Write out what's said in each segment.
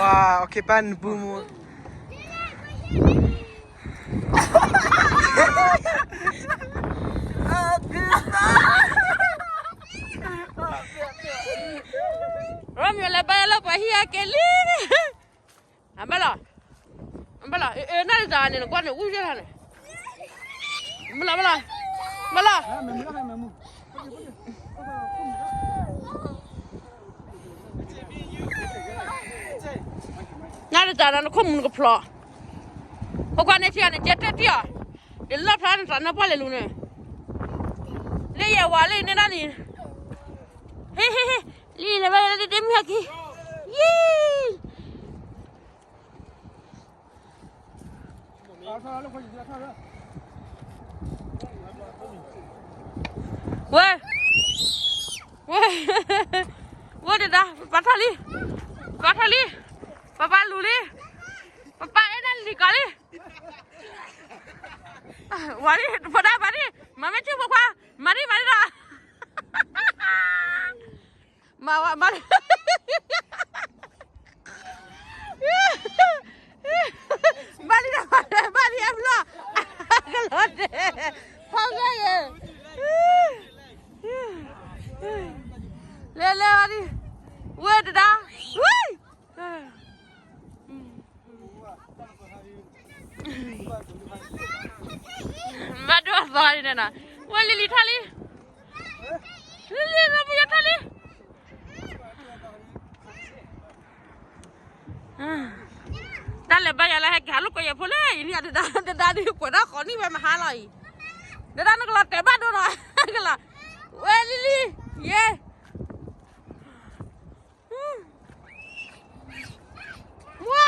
ဝါ, okay, ပၢ်နပူမူ. ရမီၤလဲၤဘါယွၤလၢပှၤဟံၣ်အကဲလံ. အဘၣ်လီၤ, အဘၣ်လီၤ, အနၢ်တဂၤန့ၣ် နကွၢ်န့ၣ်အူယဲၢ်န့ၣ်, ဘၣ်လီၤ, ဘၣ်လီၤ, ဘၣ်လီၤ. နၢ်တဂၤန့ၣ် နခိၣ်မူနကဖျိး, ဖိခွါန့ၣ်ထံၣ်ဂၤန့ၣ် ကဲတဲတံၢ်အီၤ, ယလီၢ်ဖျါနသးနပှၢ်လဲၤလူၤန့ၣ်, လၢယဲၢ်ဝၤလၢယန့ၢ်ဒၣ်န့ၣ်, ဟ့ၣ်ဟ့ၣ်ဟ့ၣ်, လံလံလၢဘၣ်ယဲၢ်လၢဒ့မုၢ်ဟဲခံ, ယံ ဝဲ, ဝဲ, ဝဲတဒါ, ပပာ်ထီၣ်လံ, ပာ်ထီၣ်လံ, ပပာ်လူၤလံ, ပပာ်အဲၣ်ဒၣ်လံကီးလံ, ဝၤလံ, ဖိဒါဘၣ်ဒံ, မၤမ့ၢ်ထံၣ်ဖိခွါ, မၤဒံမၤဒံဒီး, မၤဝဲမၤ ဘၣ်လံဒီး ဘၣ်လံအဘျီ, ကလီၤတဲာ်, ဖီဂဲၤယဲ, လဲၤလဲၤဝဲဒံ, ဝဲတဒါ, ဝဲ, ဘၣ်ဒိအသီန့ၣ်နီၤ, ဝဲလံလံထီၣ်လံ, လံလံလံပယီၤထီၣ်လံ. တၢ်လဲၤဘါယွၤလၢဟဲက့ၤဟးလိာ်ကွဲယဖိလၢ ယလံတဒါ, တဒါဒုးကွဲးဒၣ်ဃီနံၣ်ဝဲမဟါလီၤအံၤ, တဒါနကလီၤတဲာ်ဘၣ်ဒိနီၤ, ကလီၤ, ဝဲလံလံ, ယဲ, ဝါ,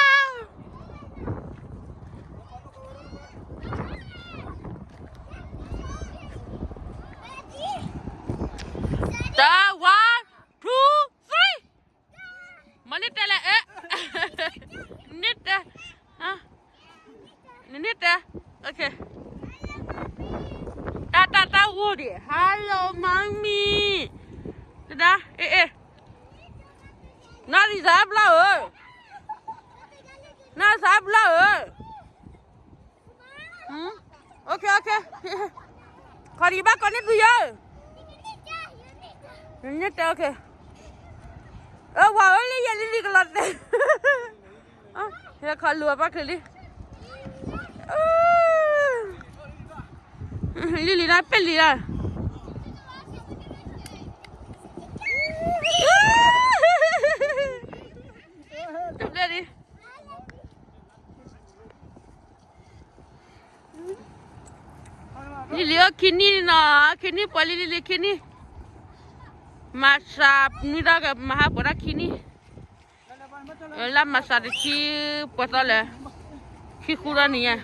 တၢ် one, two, three. မၤန့ၢ်တဲလဲၣ်, န့ၢ်တဲ, နန့ၢ်တဲ, okay. တၢ်တၢ်တၢ်ဂိၢ်ဒံး, hello mommy, တဒါ, အ့ၣ်အ့ၣ်, နၢ်ရံၣ်သးဘျီဧၢ, နၢ်ရံၣ်သးဘျီဧၢ. Okay, okay. ခီဒံးဘၣ်ကီးန့ၢ်သုယၢ, န့ၢ်တဲ, okay. အဝၤဧၢ လံယဲလံလံကလီၤတဲာ်, ဟဲခီလူၤအပၣ်ချ့လံ, လံလံဒၣ်ပဲၢ်လံဒၣ်, တဘျဲၣ်ဒံး လံလံဧၢ ခံနံၣ်နီၤ, ခံနံၣ်ပှဲၤလံ လံလံခံနံၣ်, မၤစှၤနွံဒီးကမၤဟးပှဲၤဒၣ်ခံနံၣ်, လၢမၤစှၤတဆံပှဲၤသီလဲၣ်, ခံဃုဒီးနံၤညါ,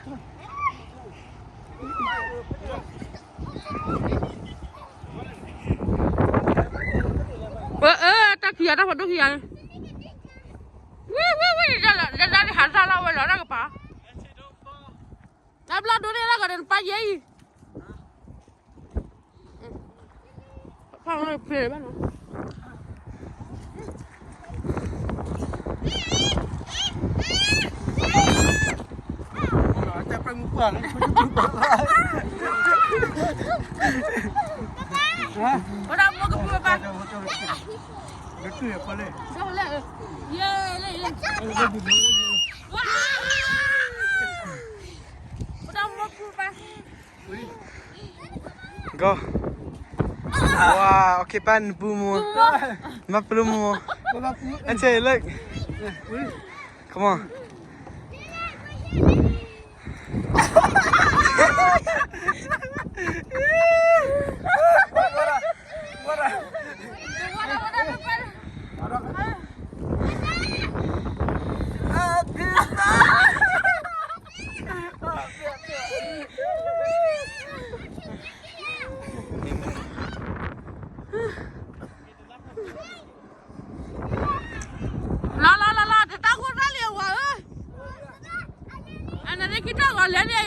ပအၢ တၢ်ခံဂၤတၢ်ဖးဒိၣ်ခံဂၤ, ဝံၤ ဝံၤ ဝံၤ ဒၣ်ဒၣ်န့ၣ်ဟးတၢ်လီၤဝဲလီၤတၢ်ကပၤ, တၢ်ဘျီဒိးန့ၢ်လၢကဒီးနပၢ်ယဲအံၤ, ဖးဖဲဘၣ်နီၤ. ကီ, ဝါ, okay, ပၢ်နပူမူ, မၤပူမူ, အဆဲးလၢ, come on. Lala, lala, teta gora le wa. Ana de kita gora le.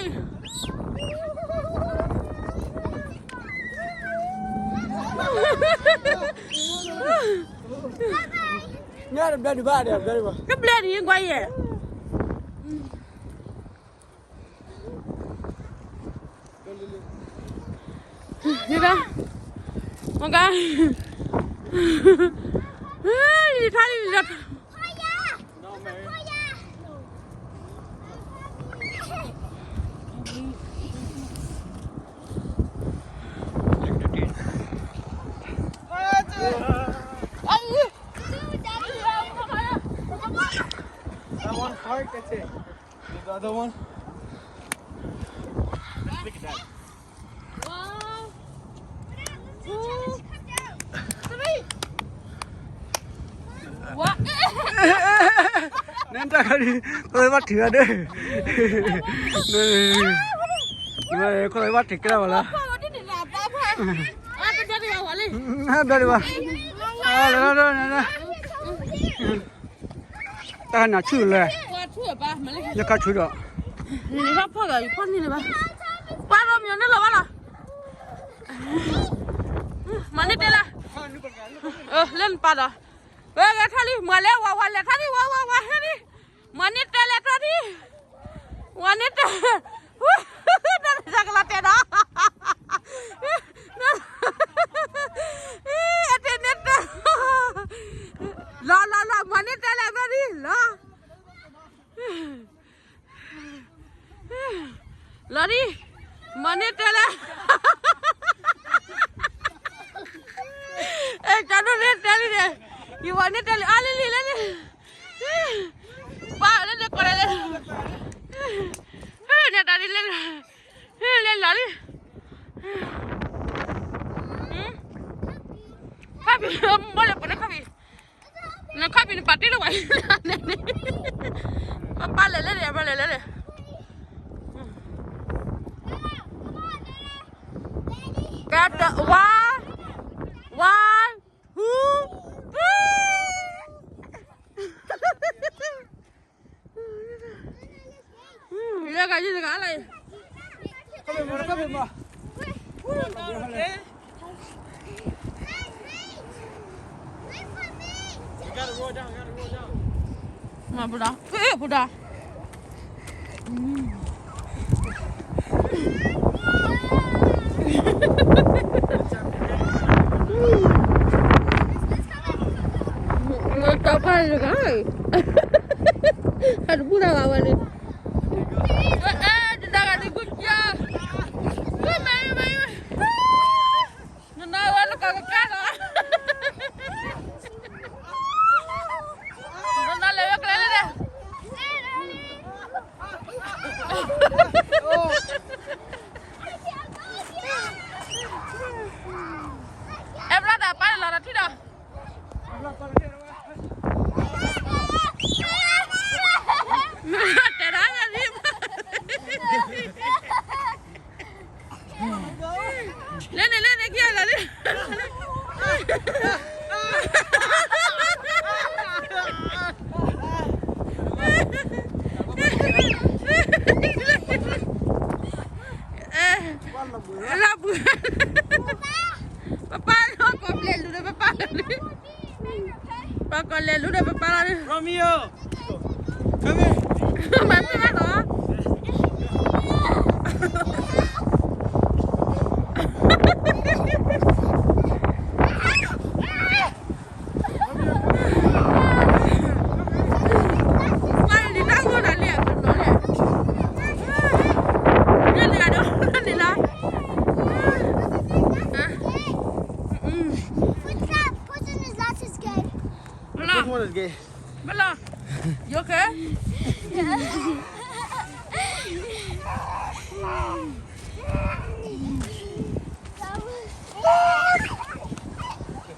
ဘျဲၣ်ဒုးဘၣ်ဒီး ဘျဲၣ်ဒုးဘၣ်, ကဘျဲၣ်ဒုးယကွၢ်ယဲၢ်, မ့ၢ်ဘၣ်, မ့ၢ်ဘၣ်, ယထါလံ, That one hard, that's it. The other one. Look at that. Wow. Two. Three. What? နတၢ်ခါဒံး ခိၣ်ဘၣ်ထံးဝဲဒၣ်, ခိၣ်ဘၣ်ထံးကဲဝဲလီၤ, ဘျီဒံးဘၣ်, တၢ်နၤဆူၣ်လဲၣ်, ယခါဆူၣ်ဒီး, ပှၤရိမီၤန့ၣ်လီၤဘၣ်လီၤ, မၤန့ၢ်တဲလၢ, လၢနပၢ်ဒီး, ဝဲဂဲၤထီၣ်လံ မၤလဲၤဝဲဝဲလဲၤထီၣ်လံ ဝဲဝဲဝဲဟဲလံ, မၤန့ၢ်တဲလဲၤထီၣ်လံ, မၤန့ၢ်တဲ, တၢ်ကလီၤတဲာ်ဒီး, အတဲန့ၣ်တဲ, လီၤလီၤလီၤ မၤန့ၢ်တဲလဲၤထီၣ်လံ လီၤ လီၤဒံး, မၤန့ၢ်တဲလဲၣ်, အဲ ကၢ်ဒိၣ်န့ၣ်တဲလံန့ၣ်, ယဝၤန့ၣ်တဲလံ အါလံလံလၢန့ၣ်, ပၢ်လၢန့ၣ်ကိးလဲၣ်လဲၣ်, န့ၣ်တၢ်ဒ်လဲၣ်, လဲၤလီၤလံ, ခီၣ်ဖံး ဘီၣ်လဲၣ်ပှၤန့ၣ်ခီၣ်ဖံး နခီၣ်ဖံးနပာ်တ့ၢ်လၢဝဲ, ပၢ်လဲၤလဲၣ်န့ၣ် ပၢ်လဲၤလဲၣ်န့ၣ်, ကဲ one, one, two, three. မၤပူၤဒါ, ပူၤဒါ, တၢ်ပၢ်တဂၤ, အတဘူၣ်တၢ်ဂၤဝဲန့ၣ်, တၢ်ဂၤန့ၣ် good job, နနဝဲလၢကကကၢ်လီၤ, နနလဲၤဝဲကျဲလၢန့ၣ် အဲ brother ပၢ်လီၤတထံၣ်ဒီး, တဲဒၣ်လၢ, လဲန့ၣ်လဲန့ၣ်ကလၢာ်လံ လီၤဘှံး, ပပၢ်လီၤ ကိးပလဲၤလူၤဒီးပပၢ်လီၤ, ပှၤကိးလဲၤလူၤဒီးပပၢ်လီၤ, Romeo, come here, မၤသ့ဘၣ်လီၤ, This one is gay. Bella, you okay?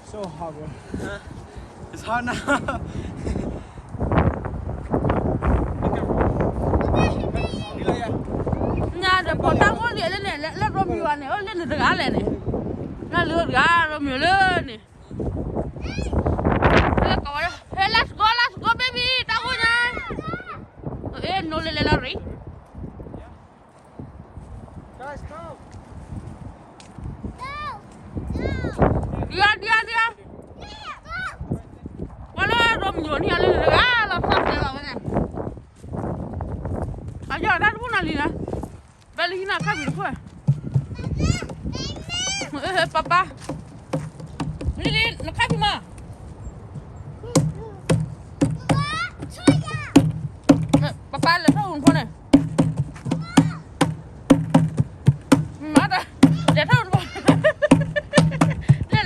So hot, bro. It's hot now. ညါဒီးပိာ်တၢ်အိၣ်လံလၢန့ၣ် လၢရိမံၤဝဲန့ၣ် အိၣ်လၢန့ၣ်တဂၤလဲၣ်န့ၣ်, ညါလၢတဂၤရိမံၤလၢန့ၣ်, ဟဲ let's go, let's go baby တၢ်အိၣ်ညါ, အဲ no လဲၤလဲၤလီၤရံ Guys, come. ဒံဧါ ဒံဧါ ဒံဧါ, ပှၤလၢရိမံၤန့ၣ် ပၢ်, လံလံ, နခါဖံးမး, ပၢ်ပၢ်လဲၤထီၣ်အိၣ်နဖိန့ၣ်, မၤတၢ်, လဲၤထီၣ်အိၣ်နဖိ, လဲၤဒီး,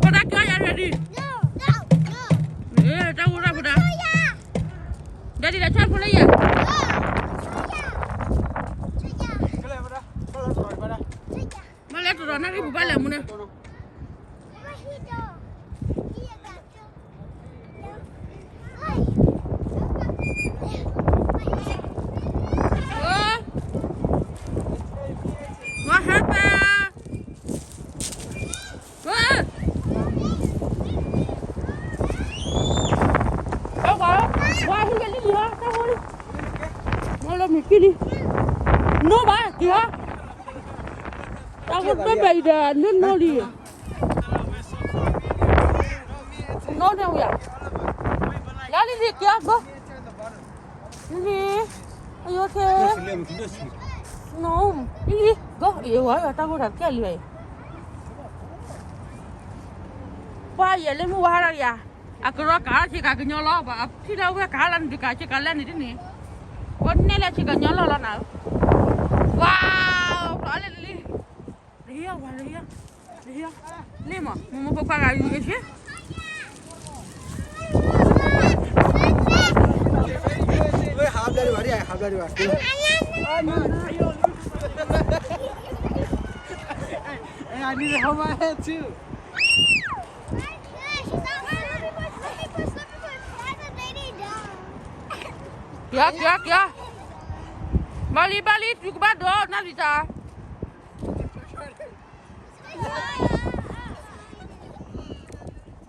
ဖိဒါကၠီယၤ ready, တၢ်အိၣ်တၢ်ဖိဒါ, daddy လဲၤထီၣ်ဖိလၢယၤ, မ့ၢ်လဲၤတရီၤနၣ်ရံၣ်ပူၤဘၣ်လဲၤမူန့ၣ်, What happened? မ့ၢ်လၢမ့ၢ်ကံလံ, နိဘၣ်က့ၤဟီ, တၢ်ကဘဲဘဲအံၤဒီး နနိလံ, နိန့ၣ်ဝဲ, လၢလံလံက့ၤအီၤ, လံလံ, are you okay? No, လံလံ, go, အံၤဝဲတၢ်ဂိၢ်တၢ်ကဲလံဘၣ်အံၤ, ပှၤယဲလၢမုၢ်ဝါဟါလီၤယၤ, အကရီကၤဆ့ကၤကညီလီၤ, အထံၣ်လၢဝဲကၤလၢနဒုးကၤဆ့ကၤလဲၣ်န့ၣ်တန့ၣ်, ပှၤနဲလဲၤဆ့ကၤညီလီၤလီၤနၤ, ဝါ, လံလံ, လံမး, မ့ၢ်မ့ၢ်ဖိခွါဂၤယူၤက့ၤဆ့ I need to hold my head too. က့ၤ က့ၤ က့ၤ, ဘၣ်လံ ဘၣ်လံ တုၤကဘၣ်ဒိး နၢ်လံၤတၢ်,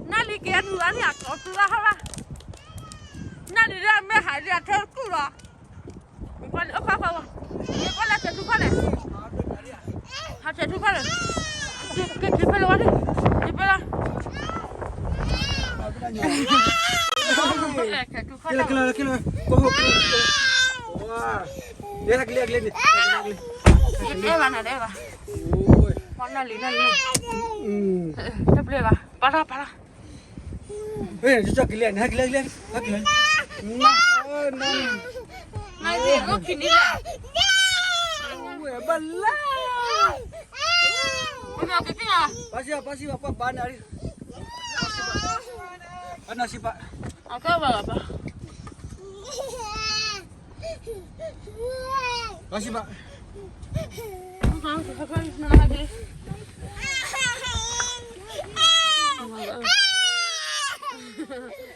နၢ်လံၤက့ၤနုာ်လီၤန့ၣ် အကီၢ်သူလၢဟီၣ်လၢ, နၢ်လံၤလၢအမ့ၢ်ဟးလံအထၢကူၣ်လီၤ, ကွၢ်လၢထူၣ်ဖဲလဲၣ်, ဟးထူၣ်ဖဲလဲၣ်, က့ၤဖဲလဲၣ်ဝဲ, က့ၤဖဲလဲၣ်, ထူၣ်ဖဲလဲၣ်, က့ၤလၢက့ၤလၢက့ၤလၢ, က့ၤလၢက့ၤလၢ, အဲၣ်ဘၣ်နၤ အဲၣ်ဘၣ်, နၢ်လံၤ နၢ်လံၤ, တပျဲဘၣ်, ပာ်ထီၣ် ပာ်ထီၣ်, က့ၤလၢ နဟဲက့ၤလၢ က့ၤလၢ, နၢ်လံၤ အိၣ်ခံနံၤလၢ, ဘၣ်လၢ, ပၢ်စံးဘၣ် ပၢ်စံးဘၣ် ပှၤဘၣ်နၤ, ပၢ်နၤစံးဘၣ်, အကဘၣ်ဘၣ် ပၢ်စံးဘၣ်,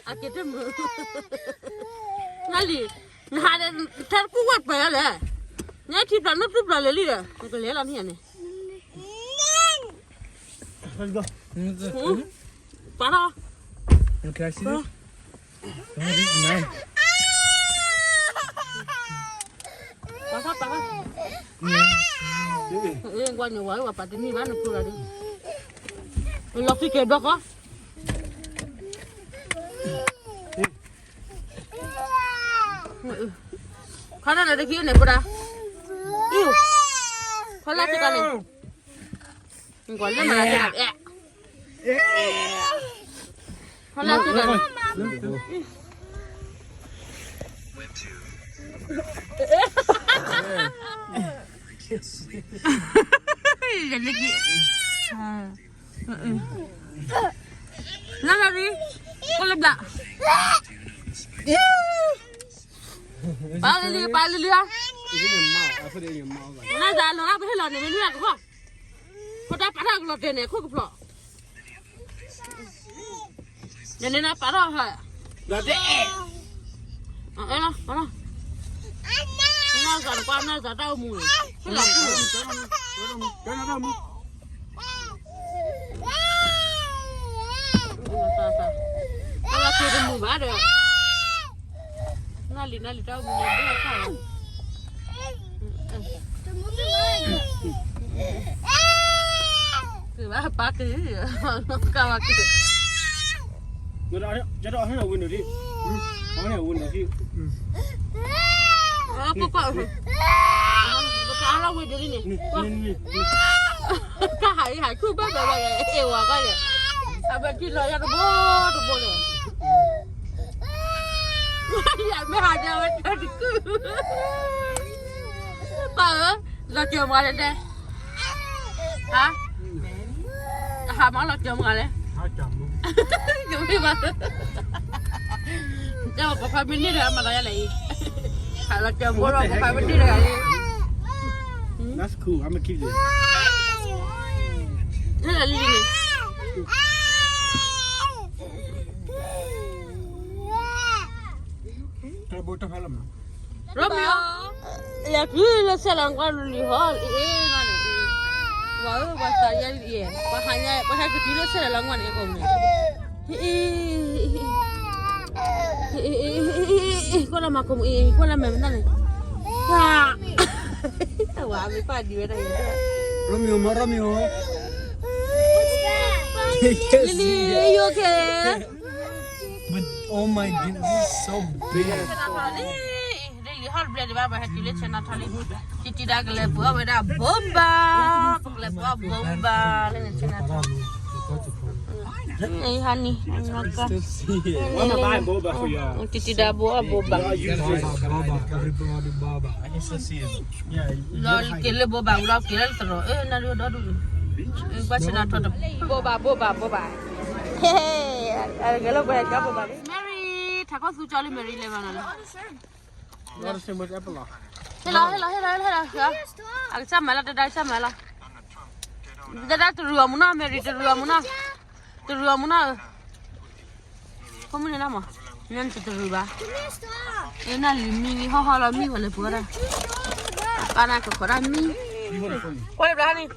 အက့ၤတမုာ်, နၢ်လံၤ, နဟးဒီး ထဲတကူၣ်ဝဲပှဲၤလီၤလဲၣ်, နထံဖျၢၣ်နသူၣ်ဖျၢၣ်လၢာ်လံဒီး နကလဲၤလီၤန့ၣ်န့ၣ်, ပာ်ထီၣ်, ပာ်ထီၣ် ပာ်ထီၣ်, ကွၢ်န့ၣ်ဝဲ ဝဲပာ်တနံၣ်ဘၣ်နဖိလီၤဒီး, လီၤသံက့ၤဘျီဃီ, ခီနၤဒီးတက့ၢ်န့ၣ် ဖိဒါ, ခီလၢစ့ၢ်ကီးန့ၣ်, ကွၢ်လၢမၤလၢစ့ၢ်ကီး, ခီလၢစ့ၢ်ကီးန့ၣ်, ယန့ၣ်က့ၤ, နၢ်လၢလံ, ကလၢဘျး, ပာ်လံလံ ပာ်လံလံ, နၢ်သးလီၤပဟဲလီၤန့ၣ် မ့ၢ်နွံအကခီ, ဖိဒါပာ်ထီၣ်ကလီၤတဲာ်န့ၣ် အခိၣ်ကဖျိး, ယန့ၣ်နပာ်ထီၣ်ဟဲ, အဲလီၤ ပာ်ထီၣ်, နၢ်သးနကွၢ် နၢ်သးတၢ်အိၣ်မူန့ၣ်, ဟဲလီၤ, တၢ်လီၤက့ၤတမုာ်ဘၣ်ဒီး, နၢ်လံၤ နၢ်လံၤ တၢ်အိၣ်မူန့ၣ် ဒိၣ်တၢ်လီၤ, က့ၤဘၣ်ပာ်က့ၤ, ကဘၣ်က့ၤ, ယဒိးဟဲလီၤဝံၤန့ၣ်လံ, ကွၢ်ကွၢ်, ပကအါလီၤဝံၤဒ်န့ၣ်, ကဟးအံၤဟးခုၣ်ဘၣ်ဘၣ်ဘၣ်, အဝဲထံၣ်လီၤယၤတဘိတဘိန့ၣ်, ယမ့ၢ်ဟးဒၣ်ဝဲတကုၢ်, ပၢ်ဧၢ, လီၤစၢၤမးလဲၣ်ဒဲး, ဟါ, ဟးမးလီၤစၢၤမးလဲၣ်, ကမ့ၢ်ဘၣ်, တဲပှၤဖါမ့ၢ်န့ၢ်တဂၤမၤသးယၤလဲၣ်အံၤ, ဟးလီၤစၢၤဖိဒီးပှၤဖါမ့ၢ်န့ၢ်တဂၤအံၤ, ဟဲလီၤလံန့ၣ်, တၢ်ဘိတဖဲလီၤမး Romeo, လဲၤကွံာ်လၢဆဲးလီၤကွၢ်လံဟီ, အ့ၣ်, ဝၤဧၢ, ပှၤသးယဲ, ပှၤဟးညါ, ပှၤဟဲက့ၤတုၤလၢဆဲးလီၤလီၤကွၢ်န့ၣ်အကိၣ်န့ၣ်, ကွၢ်လၢမၤကိၣ်မုၣ်အံၤ, ကွၢ်လၢမဲာ်မနုၤန့ၣ်, ဝၤမ့ၢ်ပာ်ဒံးဝဲဒၣ်အံၤ, Romeo မး Romeo, Lily, you okay? But oh my goodness, it's so big. လံလံဟီၣ်တဘျဲၣ်ဒံးဘၣ် ပှၤဟဲတုၤလၢဆဲးနီၣ်ထီၣ်လံ, တံတံဒါကလဲၤပှ့ၤအီၣ်ဝဲဒၣ်ဘိဘၣ်, ပကလဲၤပှ့ၤအီၣ်ဘိဘၣ်လၢန့ၣ်ဆဲးနီၣ်ထီၣ်, အံၤဟါန့ၣ်, တံတံဒါဘိအီၣ်ဘိဘၣ်, လီၤက့ၤလၢဘိဘၣ်ဝံၤလီၤက့ၤလၢသရိာ်, အၢ နၣ်ရံၣ်ဒီဒူၣ်, ကွၢ်ဆဲးနီၣ်ထီၣ်တ, ဘိဘၣ်ဘိဘၣ်ဘိဘၣ်, ဟဲ, အဂဲၤလၢပှဲၤကၢဘိဘၣ်လံ, Mary, ထးခိၣ်သူကၠီလံ Mary လဲၤဘၣ်နီၤလၢ ဟ့ၣ်လီၤ ဟ့ၣ်လီၤ ဟ့ၣ်လီၤ ဟ့ၣ်လီၤ အကစၢ်မၤလီၤ တဒါကစၢ်မၤလီၤ, တဒါတရူးအမူနီၤ Mary တရူးအမူနီၤ, တရူးအမူနီၤဧၢ, ဖိမုၣ်န့ၣ်နီၤမး, မ့ၢ်နတတရူးဘၣ်, အ့ၣ် နၢ်လံၤမံလံ ဟီၣ်ဟီၣ်လီၤမံဝဲလၢပှၤဒၣ်, ပၢ်နၤကခိးဒၣ်မံ, ကွၢ်လၢဘျါန့ၣ်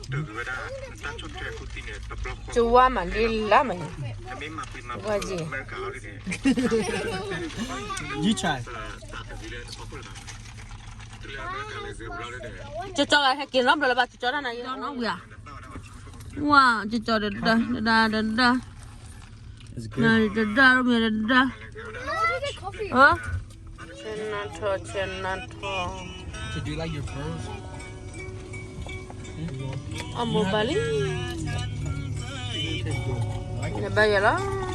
ကဝါမးလံလါမးန့ၣ်, ဝါက့ၤ, ယီၤဆၢ, ကၠီကၠီဟဲက့ၤနီတဘျီလၢၤဘၣ် ကၠီကၠီတၢ်နၤယံၤနီၣ်ဝံၤဧါ, ဝါ, ကၠီကၠီတဒါ တဒါ တဒါ, နၤတဒါ ရိမ့ၤတဒါ, ဆဲးနၤထီၣ် ဆဲးနၤထီၣ်, အီၣ်ဘိဘၣ်လံ, နဘၣ်ယၤလီၤ